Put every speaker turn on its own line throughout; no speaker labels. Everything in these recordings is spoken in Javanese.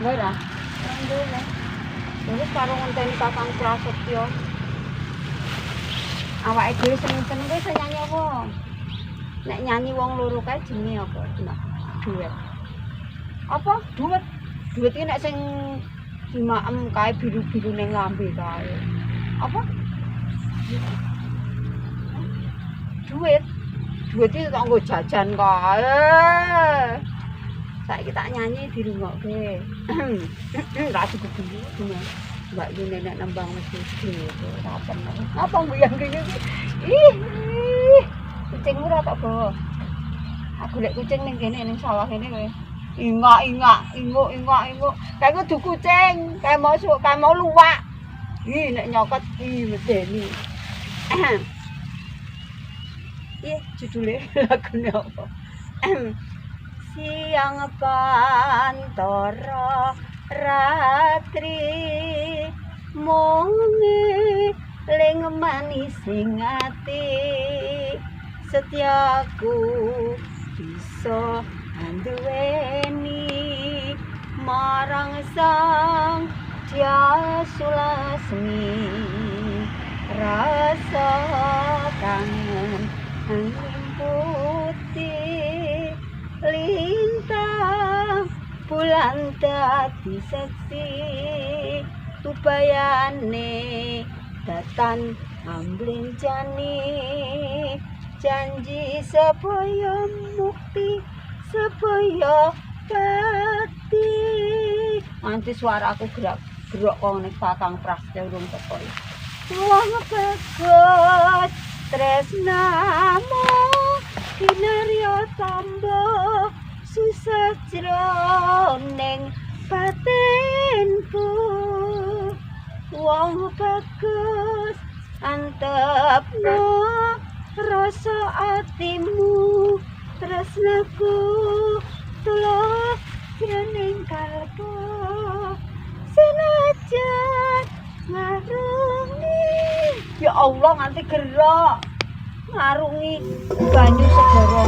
Ora. Wis karo ngenteni Kakang Prasetyo. Awake dhewe seneng-seneng kowe iso nyanyi apa? Nek nyanyi wong loro kae jenenge apa? Nak duet. Apa? Duet. Duet iki nek sing dimaem kae biru-biru ning lambe kae. Apa? Duit. Duit iki kok nggo jajan kae. Saiki tak nyanyi dirungokke. Ra cukup dulu. Mbak Yu nenek nembang mesti gitu. Apa Apa nguyang kene iki? Ih, ih. Kucingmu ora tak gawa. Aku golek kucing ning kene ning sawah kene kowe. Ingak ingak, inguk ingak inguk. Kae kudu kucing, kae mau kae mau luwak. Ih, nek nyokot ih medeni. Ih, judule lagune apa? Siang pantara ratri mung ling manis sing ati setyaku bisa anduweni marang sang Dya Sulasmi, rasa kangen nglimputi, lintang bulan dadi seksi, tubayane datan amblenjani, janji sebaya mukti sebaya bakti. Nanti suaraku gerak gerak kok nek Kakang Prasetyo urung teko. Wong bagus tresnamu kinarya tamba susah jroning batinku, wong bagus antepno rasa atimu, tresnaku tulus jroning kalbu senajan ngarungi, ya Allah, nganti gerak ngarungi banyu segara.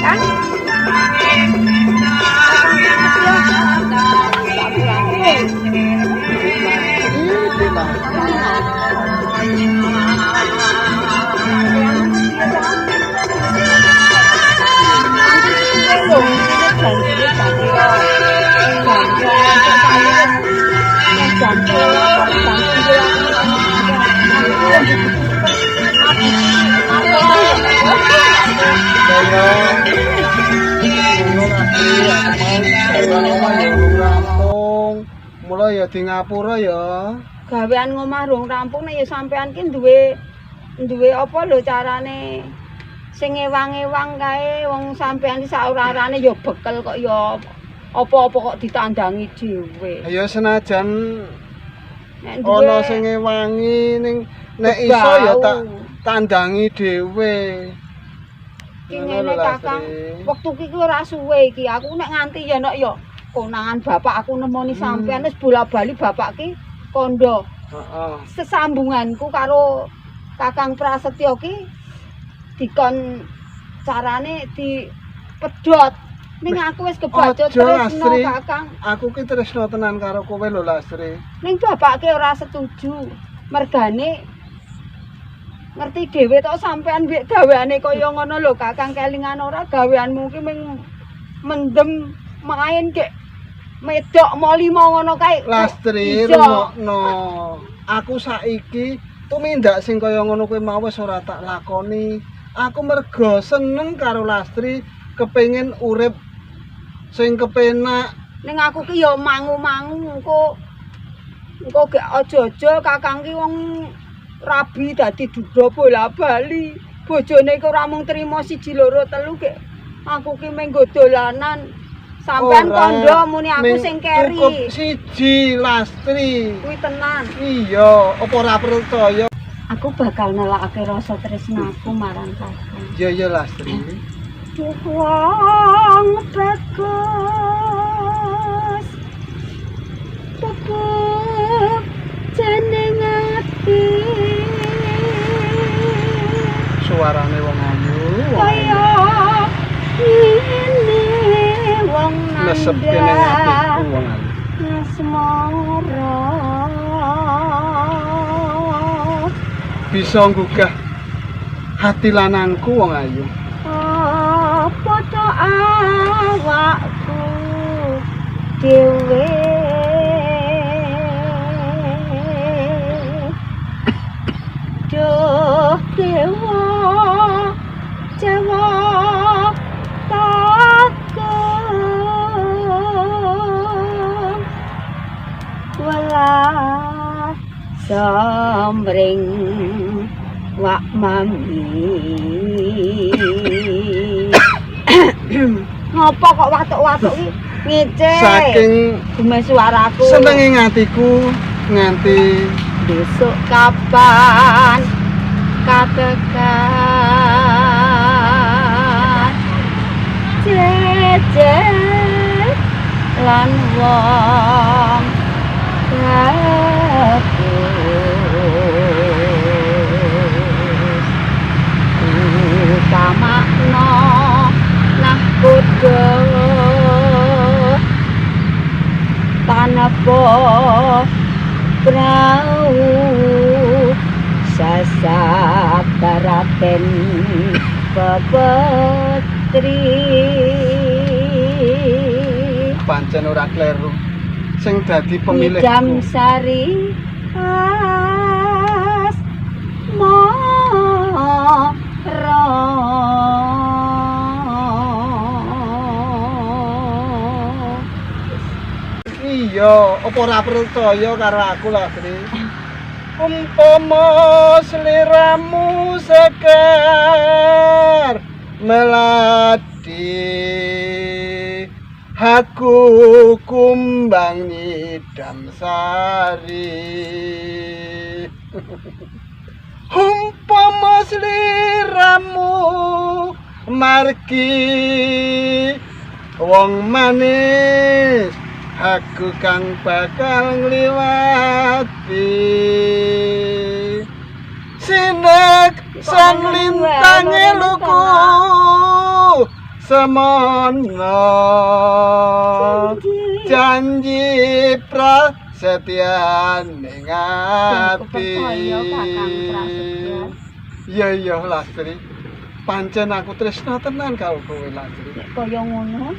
Kan
Iki lah. Kaya ngono lagi aku mau gawean omah ya urung rampung. Mula ya di ngapura ya.
Gawean ngomah rung rampung, nek ya sampean ki duwe duwe apa lho carane sing ewang-ewang kae, wong sampean iki saurarane ya bekel kok, ya apa-apa kok ditandangi dhewe.
Ya senajan
Nek duwe
ana sing ngewangi, ning nek iso ya tak tandangi dhewe.
Ki
Ngono
ngene
lho,
Kakang,
Lastri.
Wektu ki ora suwe iki. Aku nek nganti ya nek ya konangan bapak aku nemoni sampean wis bola-bali bapak ki kondo sesambunganku karo Kakang Prasetyo ki dikon carane dipedhot. Ning aku wis kebacut
Aja,
tresno,
Lastri.
Kakang.
Aku ki tresno tenan karo kowe lho, Lastri.
Ning bapake ora setuju. Mergane ngerti dhewe tok sampean mbek gaweane kaya ngono lho, Kakang, kelingan ora gaweanmu ki ming mendem main kek medok mo limo ngono kae.
Lastri,
Iya.
rungokno. Aku saiki tumindak sing kaya ngono kuwi mau wis ora tak lakoni. Aku mergo seneng karo Lastri, kepengin urip sing kepenak.
Ning aku ki ya mangu-mangu kok. Engko gek aja-aja kakang ki wong rabi dadi duda bola-bali. Bojone iku ora mung trimo 1 2 3 gek aku ki mung nggo dolanan. Sampean kandha muni aku sing keri.
Cukup siji Lastri.
Kuwi tenan.
Iya, apa ora percaya?
Aku bakal nelakake rasa tresnaku marang kakang.
Iya iya Lastri.
Wong bagus. Pupuk jeneng ati.
Suarane wong ayu.
Kaya ngene wong
Nesepke ning atiku wong ayu.
Asmara.
Bisa nggugah hati lanangku wong ayu.
Apa to awakku dhewe Duh dewa Jawa takung welas samring wak mami. Ngopo kok watuk-watuk iki ngece?
Saking
gume suaraku.
Senenge atiku nganti
besok kapan katekan jejer lan wong bagus utamakna nahkoda tanpa prau sasabaraten pepetri.
Pancen ora kleru sing dadi pemilihku.
Jam sari as mara.
Iya, apa ora percaya karo aku Lastri? Umpama sliramu sekar melati, aku kumbang nyidam sari. Umpama sliramu margi wong manis, aku kang bakal ngliwati. Sinek sang lintange luku semono, janji prasetyan ning ati. Iya iya Lastri, pancen aku tresna tenan karo kowe Lastri.
Nek kaya ngono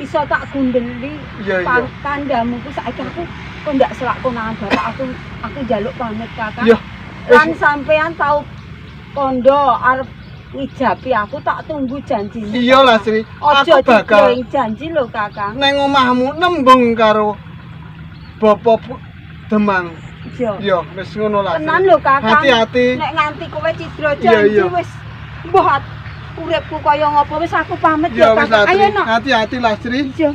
iso tak gundeli.
Iya iya.
Kandamu ku saiki aku kok ndak selak konangan bapak aku njaluk pamit kakang.
Iya.
Lan sampean tau kondo arep ngijabi aku tak tunggu janjimu.
Iya Lastri, aku bakal
janji lho kakang.
Neng omahmu nembung karo Bapak Demang.
Iya.
Iya, wis ngono Lastri.
Tenan lho kakang.
Hati-hati.
Nek nganti kowe cidra janji wis mbuh uripku kaya ngopo wis aku pamit ya kakang. Ayo nok.
Hati-hati Lastri.
Iya.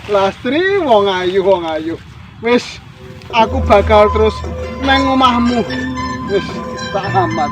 Lastri wong ayu wong ayu. Wis aku bakal terus nang omahmu. Wis tak amat.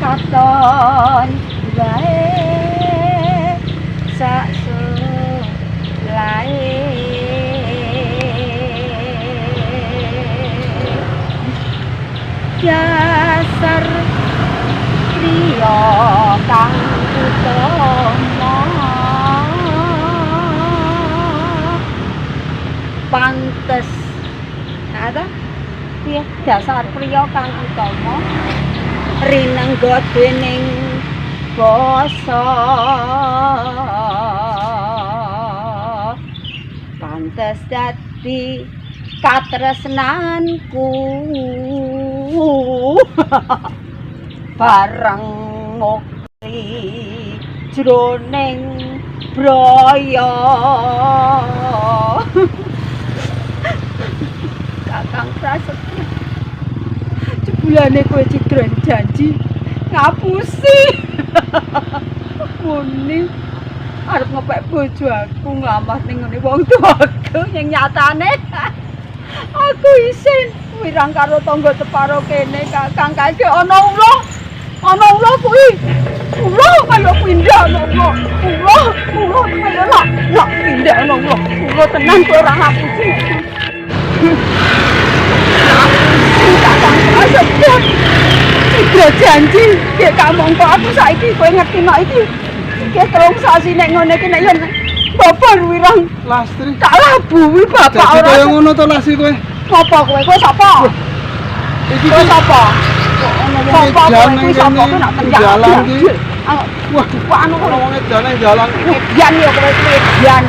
Katon wae sak sulae. Dasar priya kang utama, pantes ada piye dasar priya kang utama rinengga dening basa, pantes dadi katresnanku bareng ngokri jroning braya. Kakang Prasetyo, jebulane kowe cidran janji ngapusi. Muni arep ngepek bojo aku nglamar ning ngene wong tuaku, yang nyatane aku isin wirang karo tangga teparo kene. Kakang, kae ana ula, ana ula kuwi, ula kaya pindah ana ula, ula ula kaya lak lak pindah ana ula, ula tenan kowe ora ngapusi. Ngapusi Kakang Prasetyo, cidra janji ki kamangka aku saiki kowe ngerti nek iki iki 3 sasi nek ngene iki nek yen babar wirang
Lastri.
Tak labuhi bapak.
Dadi
Ora
kaya ngono to, Lastri, kowe.
Ngopo kowe? Kowe sapa?
Iki
Kowe sapa?
ono wong
Sapa
edan
kowe
nang
kuwi sapa
kene,
kowe nak tenjak
dalan iki.
Wah, wah anu
Ono wong edan nang dalan.
Edan ya kowe kuwi edan.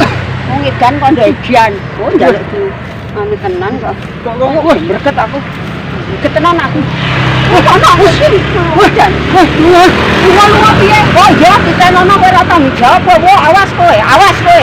Wong edan kok ndek edan. Oh, njaluk di anu tenan kok.
Kok kok wah,
Greget aku. Greget tenan aku. Wah, ana aku sih. Edan.
Wah, wah.
Lunga-lunga piye? Oh iya, ditenono kowe ora tanggung jawab. Wah, awas kowe, awas kowe.